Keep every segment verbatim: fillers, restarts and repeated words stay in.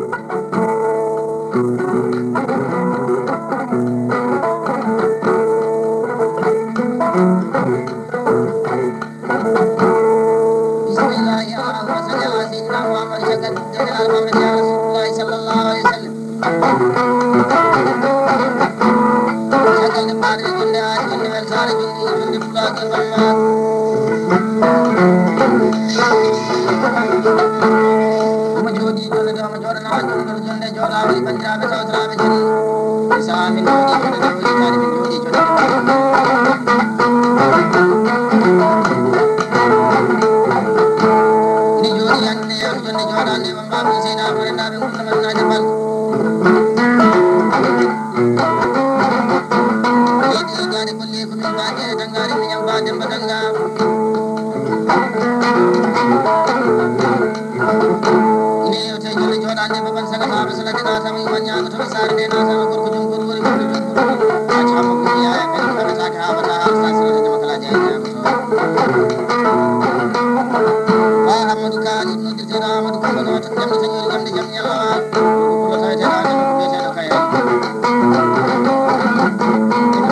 بسم الله، اللهم صل على سيدنا محمد. شكرا جزيلا على محمد يا رسول الله صلى الله عليه وسلم. Caggal nde mbaɗen jonde, haa jonde weltaare, jonde, jonde pulaar, jonde Bammaak. Omo jooɗii jonde ɗo, omo jooɗanaa jonde, jonde jooɗaama e banndiraaɓe tawtoraaɓe jonde. Sahaa min jooɗii jonde ɗo, hitaande min jooɗii jonde ɗo. Ene jooɗii hannde e jonde jooɗaande. Baabu Seyda Amara Ndaaɓe ngurndan Madina Jabal. Leydi e jaade golle ko min ba Jeere Dannga, Rewmi Ñam ba Demmba Dannga. Ine yewte jonde jooɗaande Baban Saga Baaba Sala de naatama, iwan ñaagoto e saare nde naatama, gorko jom gorko woni, ɓiɗɗo jom gorko woni. Acca hamma ko yaaya ɓen kamataake haa wata haa sa sirata jama kala jaay ñaagoto. Ba Amadou Kali, noddirteeɗo Amadou Kumba Nooto, jamɗi taƴoori jamɗi jam ñalla waal. Ko taweteeɗo Amadou biyeteeɗo Kayre.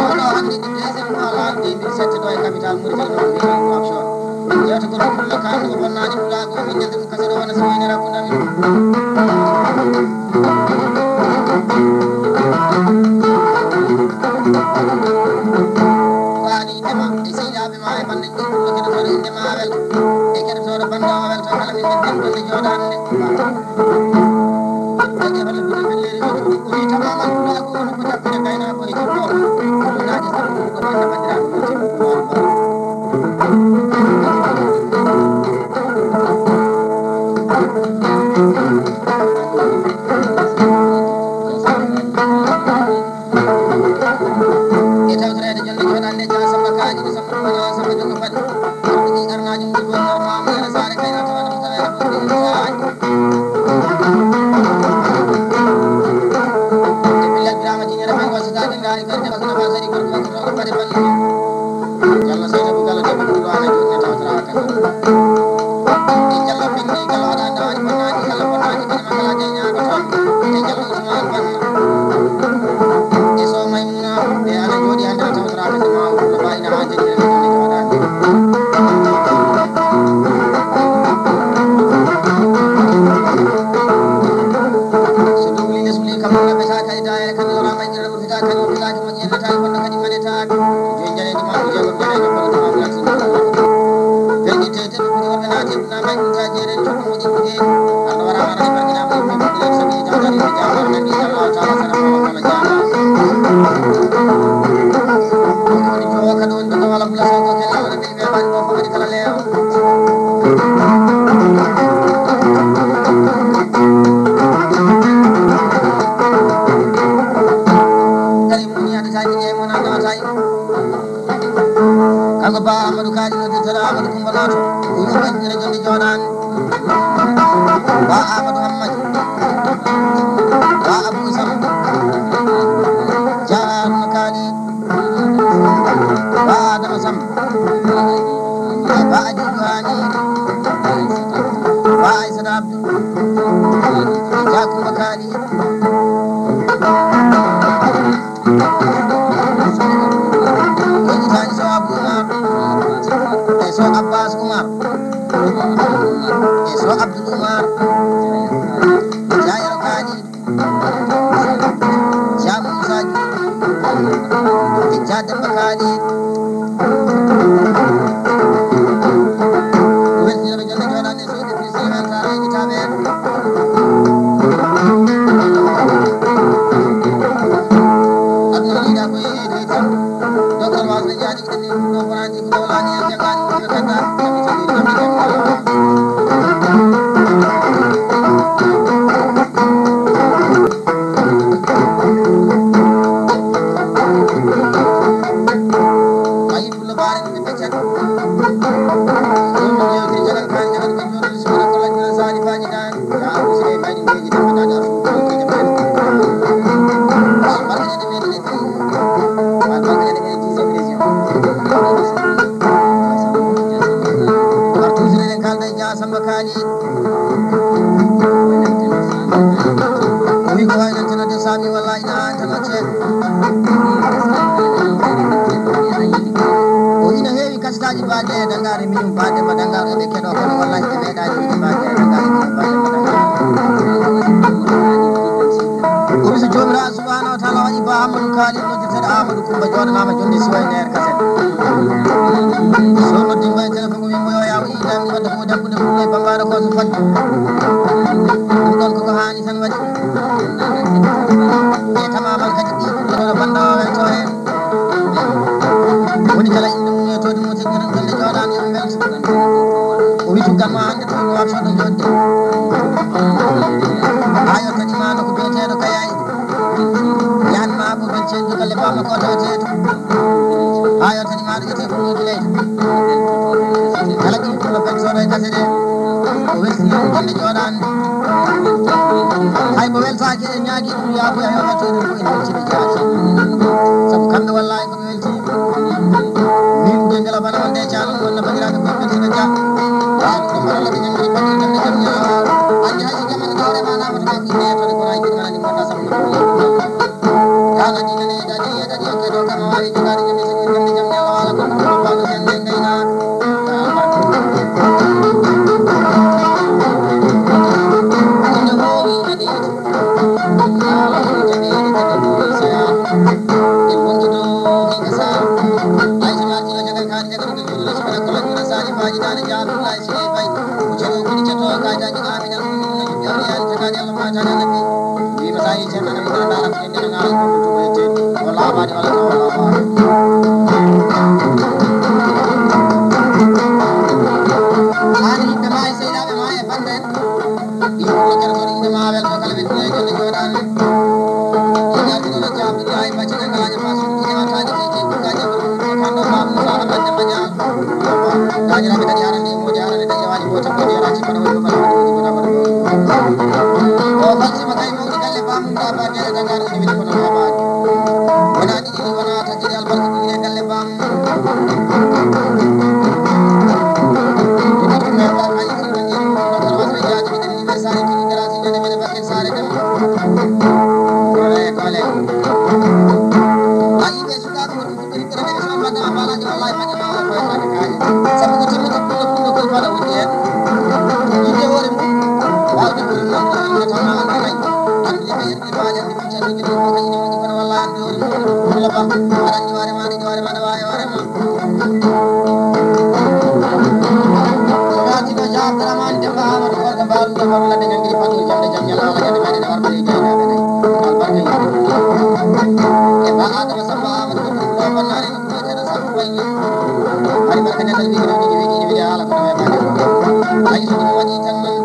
Oɗo hannde ko deuxième fois laal deux mille sept ɗo e capital Mauritanie, ɗo wiyetee Nouakchott. Yewta ko ɗum Pullo Kali, ko bonnaani Pulaagu, min njalti ɗum kadi ɗo wona so wayno rakkude amin. Waali ndema e sehilaaɓe ma e bannde Ɗum ko keɗotooɗo innde ma welto, e keɗotooɗo bannde o welto kala, min ɓe nden bannde jooɗaande. Dañi holle buɗe belleeri o jooɗi, o wii tamaman pulaagu o no ko jaɓɓude gaynaa ko e jikko, ko naaji sabu ko bannde banndiraaɓe o jikko ko waalo ba. E tawtoreede jonde jooɗaande Dia Samba Kaaji, Samba Ɗumana, Samba Jokka Fadi. Arɗo ɗi arnaaji mum ɗi wonno maamu yana saare kayna tawa ɗum tawa yana ɓurɗi ɗum saare. E pillal Birama Jiñere men ko sikaade ngaari garde bakuna ba sari gorko bakko togo fade balli. Yalla seyna ko gala debbo ɗum ɗo ana joɗna tawtara kasa. Jallo pinni, jallo waɗa ndawani bonnani, jallo bonnani, kadi ma kala de ñaago toon. E jallo Usmaan Ban. E so Maymuna, ɓe ana jooɗi hannde a tawtoraaka so ma o fuɗɗo ba ina haa jejjere ɗum ne jooɗaani. So dogli lesuli kam, ɗaɓɓata kadi daayere kam, yora majjere. Fita kadi o filaaki moƴƴi en nataaki kono kadi manetaaki. Joyi jaleeɗi ma ko jeegom jaleeɗi kono tuma ko yalti. Fenni tete ko kuri worɓe naati e duna mbay ɗum ta jeere to ɗum moƴƴi ko jeeyi. Arno wara wara e barkina mo yimɓe ko bilen sabi ta dari ko jaama nandi Allah taala sana mo kala jaama. Ko woni jowa kadi woni ko wala bula so ko kala wala be be bari ko ko kala leew. Kadi mo ni adi taji e mo na na taji. Kanko ba Amadou Kadi no dottor Amadou Kumba Nato. Ko ɗum waɗi ene jonde jooɗaani. Ba Amadou Hammadi. Ba Abou Sam. Jaarno Kadi. Ba Adama Sam. Ba Ajubu Hani. Ba Aissata Abdou. Jakumba Kadi. Woni taani so Abdou Oumar. E so Abbas Oumar. E so Abdoul Oumar. Jaayro Kadi. Jaamu Moussa Diouf. E Dia Demba Kadi. Weltinoɓe jonde jooɗaande e suuɗe Christian weltaare e yitaɓe. Aduna yiɗa ko yeeyde tan. Docteur Wasɓe jaani ko ɗum ɗo Faransi ko ɗo laani en jaggaani ko ɓe gadda. Ayi, Pullo Baare, ɓe peccat. Ɗum min yewtiri jagal kaari, jagal ɓe jooɗi, suura ko lajjina saali faaji daani. Yaa, Abu Sule, mbaydi mbeeji, tan mbaɗa nder suudu, ko jaɓɓen. Barkaɗe ɗe meɗen e fii. Barkaɗe ɗe meɗen e dixième région. Artu Sule, en kalda e Dia Samba Kali. Danngaare minin, ba Demba Danngaare, ɓe keɗo kono wallahi ɓe meeɗaani yiide ba Demba Danngaare. Ko bisu Joomiraaɗo subhaanahu wa taala waɗi ba Amadou Kali noddirteeɗo Amadou Coumba jooɗanaama jonde Suwayneer Kasen. So noddi mo e téléphone, o wi mo yo yaw iidan mi wadde ko dambude fulɓe bambaɗo ko so fadde. Ɗum ɗon koko haani tan waɗi. E tamamal kadi ɗi ɗum ɗo banda o welto heen. Woni kala innde mum e tooɗi mum, teddinooɗo golle jooɗaani, yo ɓe mbelto. O wi tuggal ma hannde to mi wartoɗo jooɗde. Haa yottoɗi ma nokku biyeteeɗo Kayaayi. Yahan ma ko belceendu galle Baba ko taweteeɗo. Haa yottoɗi ma ɗo wiyetee Fulɓe Gileyɗo. Kala ɓiɗɗo Fulɓe beltooɗo e gase ɗe. O weltini ɗum golle jooɗaani. Hay mo weltaaki e ñaagi ɗum yaafuya yo weltoɗo ko en weltini jaati. Sabu kamɓe wallahi ko ɓe welti. Min de ngela bana wonde caalon wonna bandiraɓe ko ɓe tino ja. Ba ko mara la ñamri bani tan de jam ñawa. Andi haji jamana dawre ma na mo to ko ne to ko ay ko ni wata sabu. Kala ni ne da ni da ni ke do kama wari jogari jam ni jam ni jam ñawa wala ko ko ba no sen de ngay na. An yimɓe ma e sehilaɓe ma e bande en. Yimɓe Babacar Sow, inde ma welto kala ɓe duña e golle jooɗaani. Ina ɗum ɗo jaabi ay bacci na gaaña ma suuɗi ina taani ke ke duña jaabi ɗum ko kando ma ɗum sa na bande ma jaa. Dañiraɓe kadi harande e moƴƴi harande dañi waaji ko tan ko jara ci kono woni ko kala ko ko kala ko. O falsi ma kay mawɗi galle ba mum da ba gere da gar ni ko na ba. Wona ɗiɗi wona taƴiri albarka ɗiɗi e galle ba mum. So waati ko Cheikh Abdourahmane Demba Amadou Gorko Mbaɗo Demba Ɓe Ñangiri Fadlu Jonde Jam Ñalawma Ñande Meɗen Warɓe Leydi Aynaaɓe Nayi. Albarka yimɓe. E Ba Adama Samba Amadou Gorko Mbaɗo Bannare Nokku Meɗen Samba Bayni. Mari barka nandal ɓiɓɓe ɗum ɗiɗi weeji ɗiɗi haala ko ɗum e baɗe. Ayi so ɗum waɗi tan noon.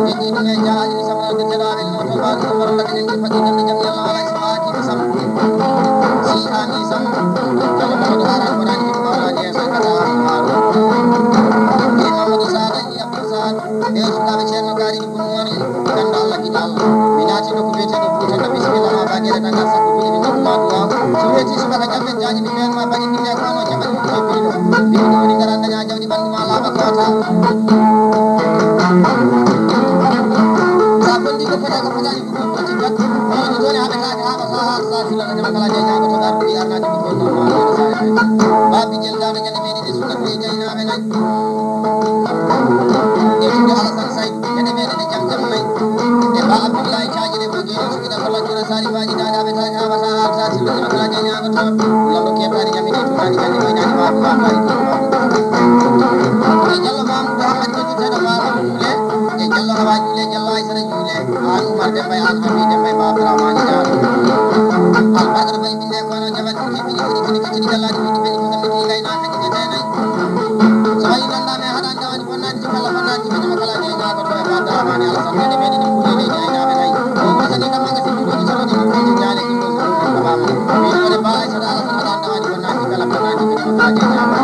Ɓe ɗiɗi men jaaji sama de tela ɓe no to ba ɗum wala ɓe ngi faɗi tan jam Yalla wala so waati ko sam. Si ami sam. Kala mo do ara ko rani ko wala de sa kata. Ni Mamadou Sada ni Abdou Sada. Ɓe sukaaɓe Ceerno Kaari ni Bun Mari. Ganda Allah gida Allah. Mi naati nokku biyeteeɗo Fuuta na bisimilla ma bagere dangal sakko buɗe min nokku ma duwaw. So weeti subaka jammen jaaji mi men ma bani binde ko no jamal mi jebbiɗo. Bini woni garanda nya jawdi bandu ma laaɓa koota. Sa gondi ko fota ko fota ni ko ko tigat. Ni ni dole haɓe taake haɓa sa ha sa fila na jamal kala de nya ko to gardi arna ko ko no ma sa. Babi jel dana jani mi ni sunna be jayna be nay. E ɗum Alasan Say, ene meɗen e jam jam nay. E Ba Abdullahi Caji de Bogi, suki da kola jura sari baji da da beta ka ba sa ha sa si lo kala janya ko to. Lo do ke tani jami de tani jani ko jani ba ba ba. E Jallo Mamu Muhammad ko te da ba le. E Jallo Hawa le Jallo Aisha le. An Umar Demba an Abi Demba ba Abdurrahman da. Al Bakr bay binde ko no jabat ni ni ni ni ni ni. So wayi noon, ɗaame haɗaani ɗawaani bonnaani, si kala bonnaani, si kala kala ne ñaagoto e ɓaade Alassane, ene meeɗi ɗum kuuɗe leydi aynaaɓe nayi. O wasani kam magasin ɗum woni soroji ɗum kuuji jaale ɗum ɗo soroji ɗum ɗo ɓaama. Wiide woni ba Aysata Alassane haɗaani ɗawaani bonnaani, si kala bonnaani, si kala kala ne ñaagoto.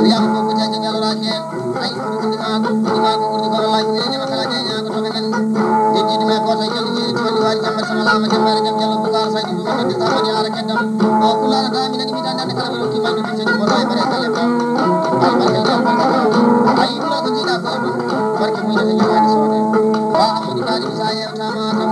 Wiyaama ko ko jaje ñaloraaki heen. Ay, ɓurdi maagu, ɓurdi maagu, ɓurdi ko Allah, ɓurdi ñama kala je ñaago to ɓe men. Jejjiɗi me gooto e jolli jeeri to woni waali jamma sama laama jammaare jam jallo bukaar saydi ɗum noddi samani ara keddam. O kulaana daami nani mi dande kala mi lokki mallu mi jeni bono e bare kala ba. Ay, barke jam barke ba. Ay, kula ko jiiɗa ko ɗum. Barke mum ko ñamaani soode. Ba Amadou Kadi Moussa yewtama kam.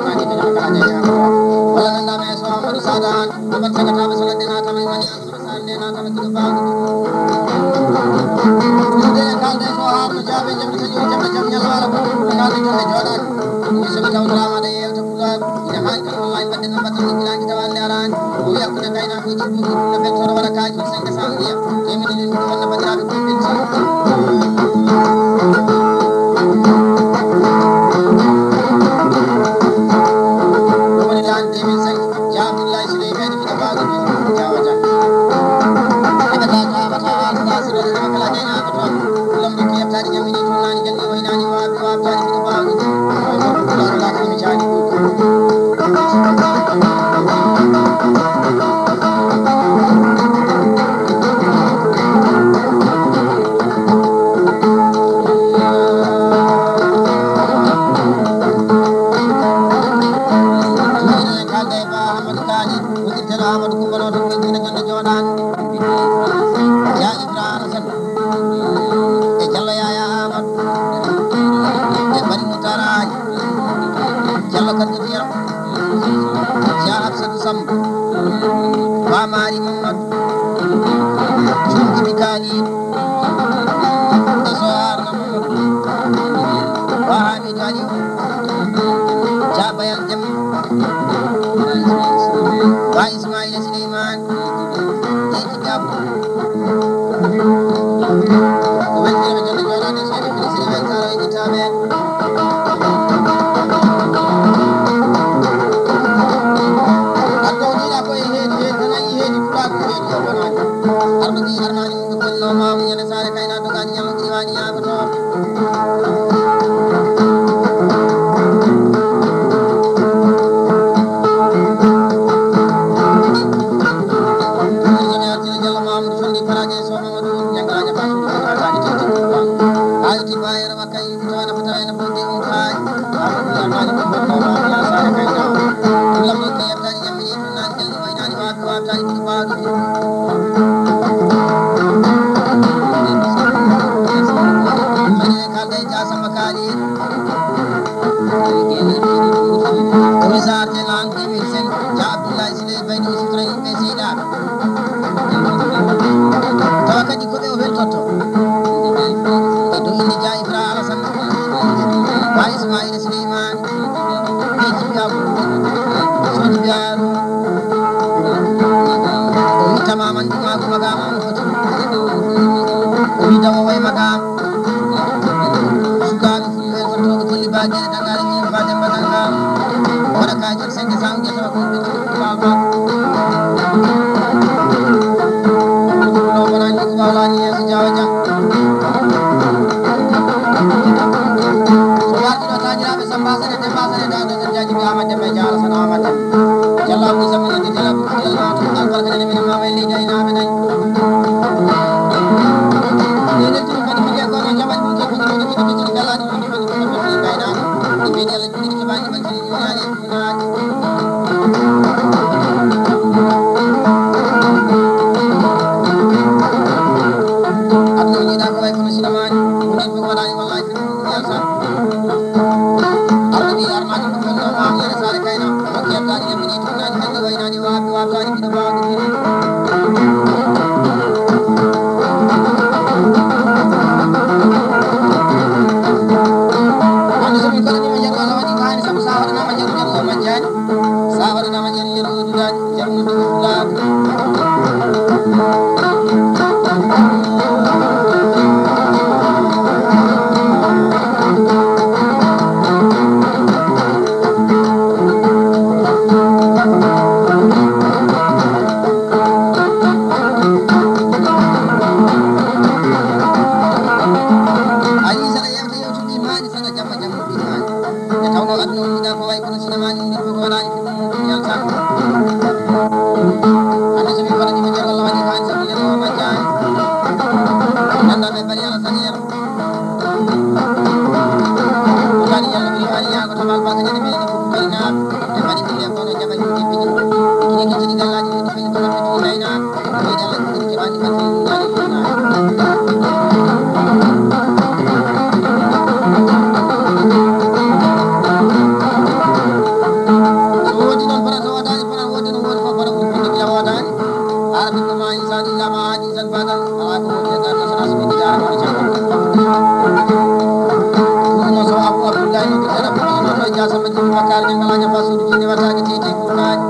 Wala nanda me so Amadou Sada, ko ban sagata be so ladde na tamay wani. Sande na kama kiɗo baawɗo. Ɗum de en kaalda e so haarno jaabe jam, so jom jam, jam ñalla wala ko. Kaalda jonde jooɗaani. Ɗum so mi tawtoraama ɗe yewta pulaagu. Ina haani kadi wallahi mbaɗde no mbaɗten no gila kita wande araani. O wiya ko de kayna ko jiɗi ko ɗum no fen soɗo waɗa kaaji ko cinq cent wiya. E min ɗum ko wonna bandiraɓe ko ɓe ci. Ɗum woni lan deux mille cinq. Jaabillahi Suleymaani. Kalde ba Amadou Kani, woni telo Amadou Kumbano, to woni jonde jonde joɗan. Ya Ibra Alassane e Jallo Yaya Amadou e Bari Moutaraji, Jallo Kadi Yero, Ya Absadou Samb, Bamari Mamadou, Jumbi Kani, e Sohar Mamadou, Wahabi Kani, Jabayal Jam, Ba Ismaila Suleiman, Eji Gabo. Ko weltinirɓe jonde jooɗaade seeɗa, ministre men Sara e ƴettaaɓe en. Arɗo o jiiɗa ko e heedi, heedi tan a yii heedi pulaagu, heedi o wonaani. Arɗo ɓii arnaani mum ɓe kollinoo maamu ñande saare kayna dogaani ñammo ɓiiwaani ñaagoto. Jallo Mamadou Fondi Farage. Komisaar Général deux mille cinq, Dia Abdoulaye Sile Baydi Sukra yimɓe seeɗa. Tawa kadi ko ɓe o weltotto. E dow inde Dia Ibra Alassane, Ba Ismaila Souleymane, Beji Gabo, Sodi Garo. O wittama man ɗum ako magama on foti. O wittama way magama. Sukaaɓe Fulɓe tottooɓe Kolli Baagere Danngaale Ñiiɓe Faa Demba Danngaale. Waɗa kaajol cinq cent wiya tawa ko ɓe tuuɓi Baaba. Ɗum ɗo wonani ko ɓawlaani yeeso Jaawa Jam. So warti ɗo taaniraaɓe Samba Sare, Demba Sare, Daado Sare, Jaaji Ba Amad Demba, Jaara Sana Amad Demba. Yalla Abu Sama Nadi Tela, Albarka Nadi Mina Mama Eli Dayna Amad. Sa waɗanama ƴeru ƴeru o duɗaani, ƴeru no duɗi fulaar. Ayi, saɗa yewta yewtude maani, saɗa jamma jamma ɗi maani. Nde tawnoo aduna on yiɗaa ko wayi kono sinamaaji, ummitoo ko waɗaani fimmu mum ɗum yaltaani. Hannde so mi waɗanii ko Ceerno Allah waɗi ko Ain Sabu Lene o majjaani. Nanndaa ɓe Bari Alassane en. Wutaani Yalla ɓuri waali yaago to Baal Baka Ñande Meeɗi ko Bari Naar. Ɓe mbaɗi ɗum e kono jaɓani ko jippini. Kine kiccini gallaaji ɗi ɗi felli kono ɓe ɗi naynaa. So woodi noon fota so wodaani, fota woodi no woodi fof, fota ko woni gila wodaani. Ara min ko ma insaan illa ma aadi insan fatan. Ala ko woodi e ɗan asana so min jaara ko jam. Ɗum no so Abu Abdullahi no ɓiɗɗo Rabbi, no to e jaasama jimmi makkaari, ñangala ñamba suudu jinni wataake tete ko kaani.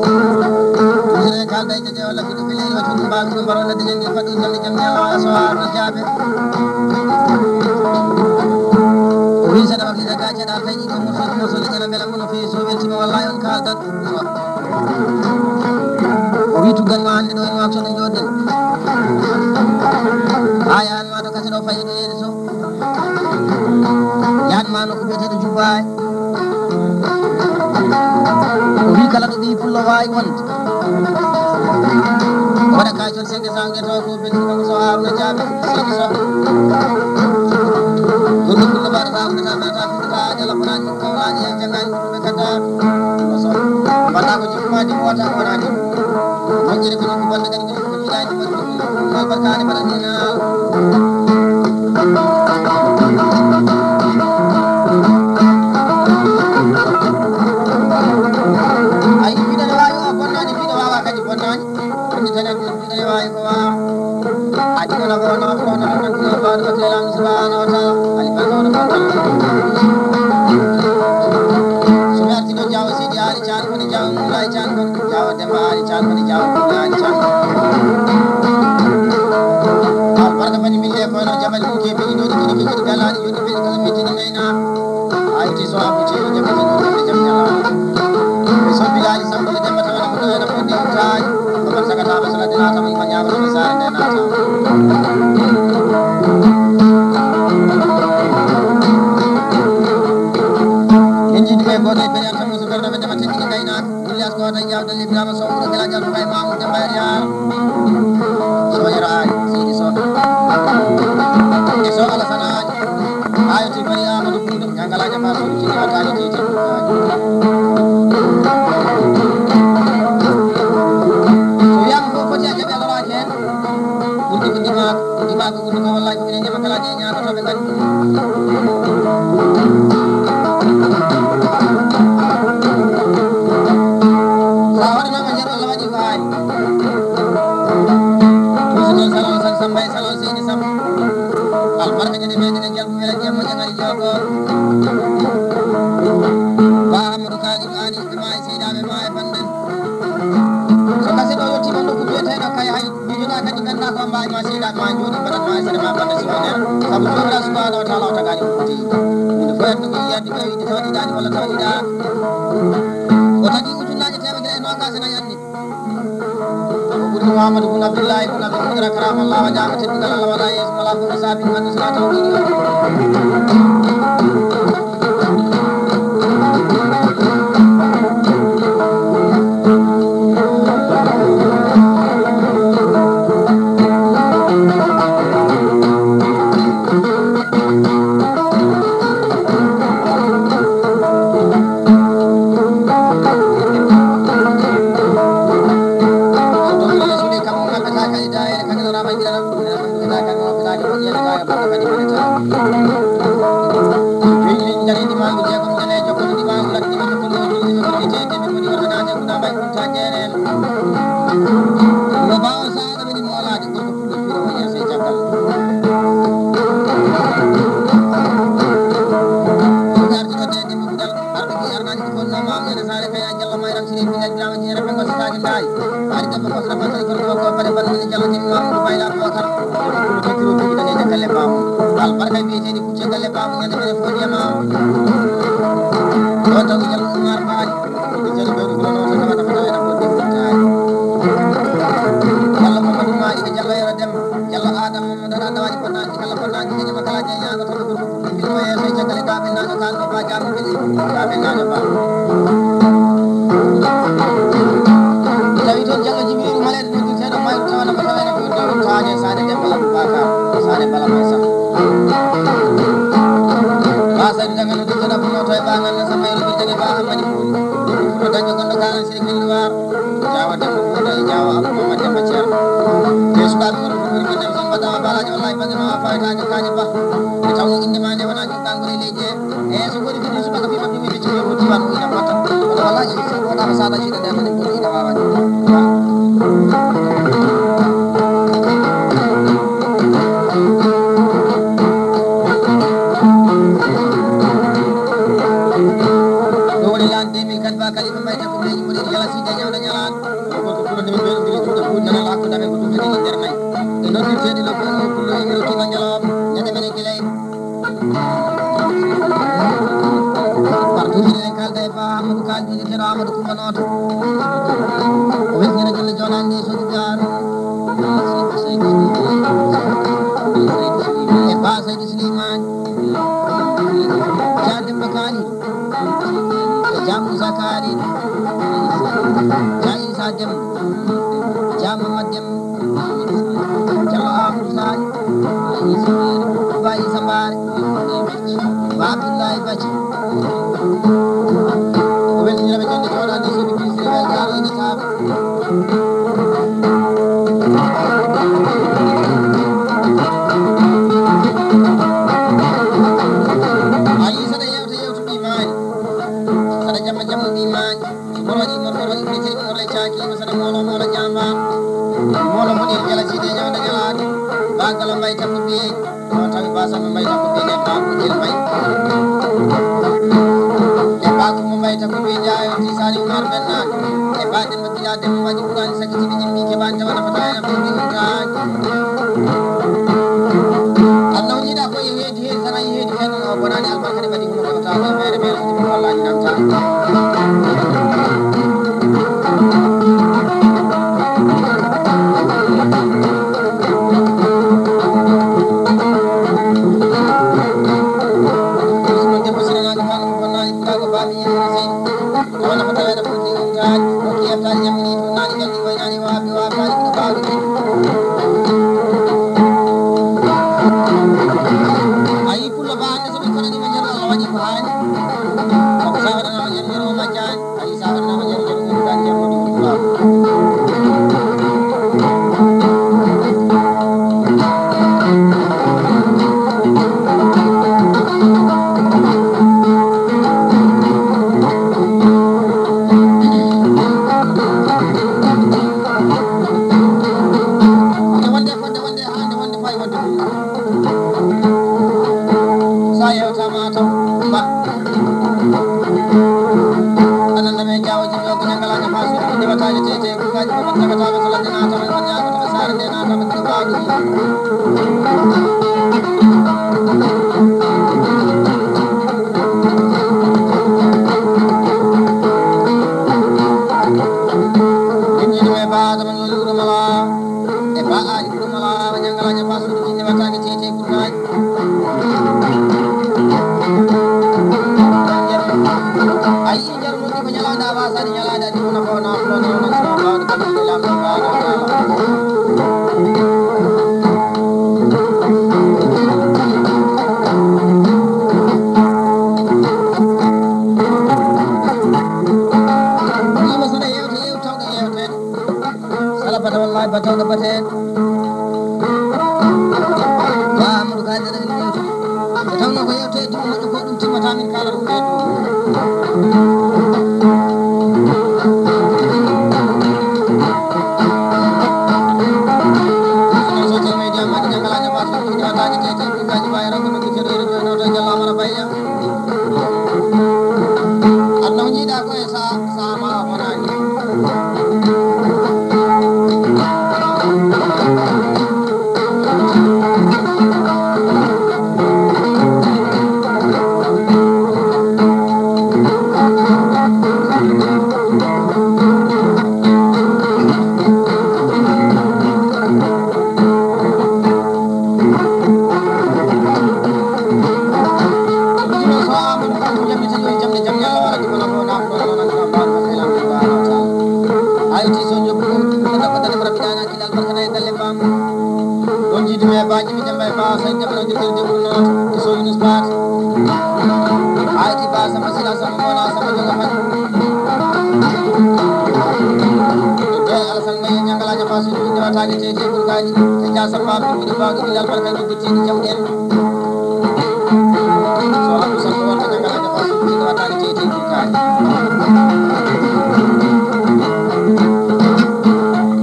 Ujire kalda e jaje walla fiɗo fili waccude mbaagu ɗum mbaɗo ladde ñande faɗi ñande jam ñawa so arno jaabe. O wi saɗa wakti daga ceɗa tawi ko morso morso de jana bela kono fi so weltima wallahi on kaldat. O wi tuggan ma hande ɗo en wakto ɗum ɗo ɗen. Aya an ma to kase ɗo fayi ɗo yeeɗi so. Yaanma nokku biyeteeɗo Jubbaay. O wi kala ɗo ɓii pullo waawi wonde. Waɗa ka jol senge sange to ko belɗi ɗum so Haruna Jaabe senge so. Ɗum ɗum ɗum mbaɗata ko ta mbaɗata ko ta jala ko nani ko nani e jangani ko ɓe kata. Ɗum so. Mbaɗa ko jikku ma di wota ko nani. Moƴƴere ko ɗum bonde kadi ko ɗum jiɗani ko ɗum albarkaani mbaɗa ni na. Ay, mbiɗa ne waawi o bonnaani, mbiɗa waawa kadi bonnaani. Anndi tan en mbiɗa ne waawi ko waawa. Adi wala ko wona ko wona ko ko faado ko telam subhanahu wa ta'ala. Ali ba ko ko. So mi arti ɗo jawo sidi ari caan ko jawo mulay caan ko jawo demba ari caan ko jawo mulay caan. Albarka bani mille ko no jamal ko ke bi no di ki ki galani yo di bi ko mi ti ni na. Ay ti so abu ti yo jamal ko jamal jamal. So bilali sambo de demba tawala ko na ko di tay. Ko ban saka ta masala dina ta mi ko nyaama ko sare de na ta. Min jiɗi ɓe gooto e bere an tan, so ɓerɗo ɓe ndema teddini gaynaako. Ilyas ko tan yawde Ibrahima Sow, wuro Gila Jallo, kay Mamoudou Demba Yar. So yaraani, Seydi Sow. E Sow Alassane Aly. Ayoti bari Amadou Boudo, ñangala jama so ci wataani titi. So wiyama ko foti a jaɓi a loraaki heen. Ɓurdi ko dimaako, dimaako ɓurdi ko wallahi ko minen ñama kala je ñaama to ɓe ngari. Sa waɗanama nder Allah waɗi ko haani. Ɗum so noon salon san samba e salon seydi samba. Albarka ñande meɗen e jalbu wela jemmo jangari jogo. Ba Amadou Kali Ani ɓe ma e seydaɓe ma e banden. So kasi ɗo yettima nokku biyeteɗo kay hay. Mijoɗa kadi ganda ko mbawi ma seyda ma joni mbaɗat ma sene ma bande simoner. Sabu jomira subhanahu wa ta'ala o tagani ko foti. Min ko yaddu ko yaddu ko yidde tawdiɗani walla tawdiɗa. O tagi ujunnaji temedere e nogas ena yanni. O ɓurno Mamadou bun Abdillahi bun Abdul Mudra karama Allah wa jama teddugal Allah wala yeeso wala ko sabi man sala tawdiɗi. Albarka biyeteeɗi kucce galle baamu ñande mene fof ndiyama. Ɗon tawi Jallo Umar Baali. Ɓe jali ɓe ɗum ɗon tan wata wata ena fof ɗum taari. Jallo Mamadou Mari ɓe Jallo Yero Dem. Jallo Adam Mamadou Adama waɗi bonnaaji kala bonnaaji kadi makala jeñaaɗo tan ko ɗum ɗum ɗum yeeso e caggal e kaɓel najo kan ɗo ba jaamu ɓe ɗi kaɓel najo ba. Tawi toon Jallo Jibrilu Maleɗo noddirteeɗo Mayru tawana ko tawene ko ɗum taade Sade Demba Abou Bakar Sade Bala Maysa. Ba Saydu Dagano Duttoɗa Puno to e Ba Nganna Samma e Robirde ne Ba Hammadi Fuuɗi. Fuɗo dañɗo gonɗo Karan Siri Filluwar. Jaawa Demba Fuuɗa e Jaawa Abou Mamad Demba Ceerno. Te sukaaɓe wonɓe Fulɓe Fulɓe Ndem Samba Dawa Balaji wallahi bangino a faytaani kaaji ba. E taw inde ma nde wona ɗum ɓangol e leydi e. E so woni ko ɗum subaka fima ɗum e ɓe cikkiro diwan o ina fota. Kono wallahi so wonama sada jiɗo nde tan en ɓuri ina wawa ɗum. Ɗo woni lan deux mille quatre ba kadi ko mbayde ko leydi mboɗo jala side ñawda ñalan. Ko ko fulo ndemin ɓe ɗum juuɗe fuut nanal hakkude amen ko ɗum tagi nder nayi. E noddirteɗi lo ko ɗum fulo e miro kima ñalawma ñande men e gilay. Partout minen en kalda e ba Amadou Kal joni tero Amadou Kumba Noto. O weltina jolle jonande e sodu jaaru. E ba Saydou Souleymane. Jademba Kali. Jamu Zakari. Jaisa Dem. Jamu Madem. Jallo Amadou Sall. Ba Issa Mbaare. Ba Abdoulaye Bacci. Ko weltiniraɓe jonde jooɗaande suudu ministre weltaare ina saaba. Ayi saɗa yewta yewta ɓi maani. Saɗa jamma jamma ɓi maani. Moro waɗi morfo waɗi ɓe ceri ɓe orle caaki ɓe saɗa moolo moolo jamba. Moolo moɗi jala side ñawda ñalaade. Ba gala mbay takko ɓiye. On tawi ba sama mbay takko ɓiye ne ba ko jel mbay. E ba ko mo mbay takko ɓiye jaayo ti sali umar benna. E ba dem ba gila dem waɗi kurani saki tibi jimmi ke ban tawana fata ya ko ni uta. Allah woni da ko e hedi hedi sana e hedi hedi no bonani albarka de badi ko ko ta ko mere mere ko Allah ni nan ta. Usman de busira na ko ko na ko ba mi ya. Wona ko tawede ko ɗi umtaani, ko kiyamtaani, ñammini ɗum naani, jalli waynaani, waaɓi, waaɓaani, ko baarude. A yii pullo ba hannde so ɓe kono ɗi ɓe jalo Allah waɗi ko haani. Ko ko sawaɗanoo jam jaro majjaani, a yii sawaɗanoo jam jaro umtaani, jam waɗi ko baarude. Nde wonde fodde wonde haa nde wonde fayi wonde ɗum. Sa yewtama taw ba. Aɗa nana men jaawo jiɗɗo ko ñangal aña fa suuɗi nde wataji tete ko gaji ko ɓen tagataɓe so ladde natama ko ñago to saare nde natama ko baaɗi. Min yiɗi me ba adama ngol wuro mala. E ba aali wuro mala wa ñangal aña fa suuɗi jinne wataji tete kurnaji. Ayi. Jarnuɗi ko ñalaande a wasaani ñalaande a ɗiwna ko na fulo na na na ba ko ni la ko ba na na. Ni ma sana yewte yewte yewte. Sala bata wallahi bata bata. Moƴƴo ko ɗum timmata min kaalata ko ɓeeɗo. Social media mbaɗi ñagalaaji mbaɗi ɗum ñaataaki tete ɗum gaji mbawi ranko ɗum ko ceɗoyre jono to Jallo Amara Bayya. Aduna ko jiiɗa ko e sa sa ma a honaani. Ayti so jobu ko na ko tan rabbi dana kilal barkana e dalle bam. Ɗon jiidu me baaji mi jamba e baa say jamba no jirgin jogul no so Yunus Baat. Ayti baa sama sila sama mona sama joga man. Be Alasan Mbaye ñagalaaji ma suudu ɗi ndewataake tete burgaaji e jaasa ma ɗum ɗi baaɗo ɗi albarka ɗi dutti ɗi jawɗen. So Abdou Sakko wonta ñagalaaji ma suudu ɗi ndewataake tete burgaaji.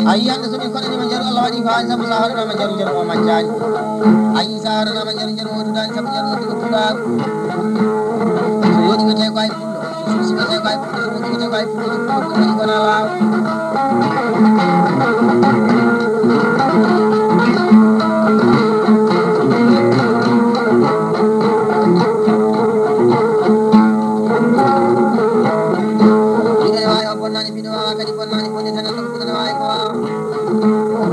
A yiyande so min koɗani ma jaru Allah waɗi ko haani sabu sa hoɗanama jaru jaru o majjaani. A yii sa hoɗanama jaru jaru o duɗaani sabu jaru o duɗo pulaaru. So yoɗi wiyete ko ay pullo. Suusi ko tawi ko ay pullo, suusi ko tawi ko ay pullo, pullo, pullo, pullo, pullo, pullo. Ina waawi o bonnani, ina waawi kadi bonnani, bonde tan, ina waawi ko waawa.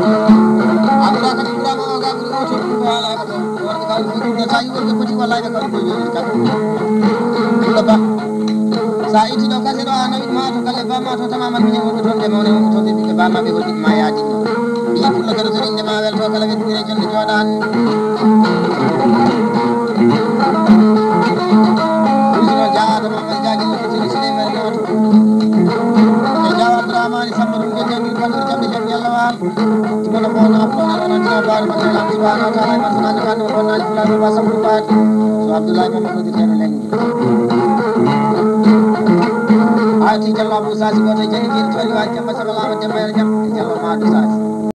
Abdoulaye Kane Ibrahima o ga ɓuri oto ɗum ko haala ko ɗo. Worɓe kawri ko ɗum ɗo tawi worɓe poti wallahi ɓe kawri ko joni kam. Ɗum ɗo ba. Sa itti ɗo kase ɗo a nawi ma to kala ba ma to tama man minen wonɓe toon ɓe mawni wonɓe toon ɓe ɓiɓɓe ba ma ɓe holli ma yaadi. Ɗi pullo kadi to inde ma wel to kala ɓe ɗum e jonde joɗan. Usino jaato ma ma jaagi no fotiri sine mer noto. E jaawa Abdourahmane Samba ɗum ko jangir bandir jamde jamde Allah wa. Tuma no bono Abdourahmane wona tuma baro ma Allah subhanahu wa ta'ala ma sunan kan no bonna Abdourahmane ba sabur ba. So Abdoulaye Mamadou Teno lengi. Ati Jallo Abou Sasi ko to jani jir tori wa jamba sabala wa jamba ya jamba Jallo Mamadou Sasi.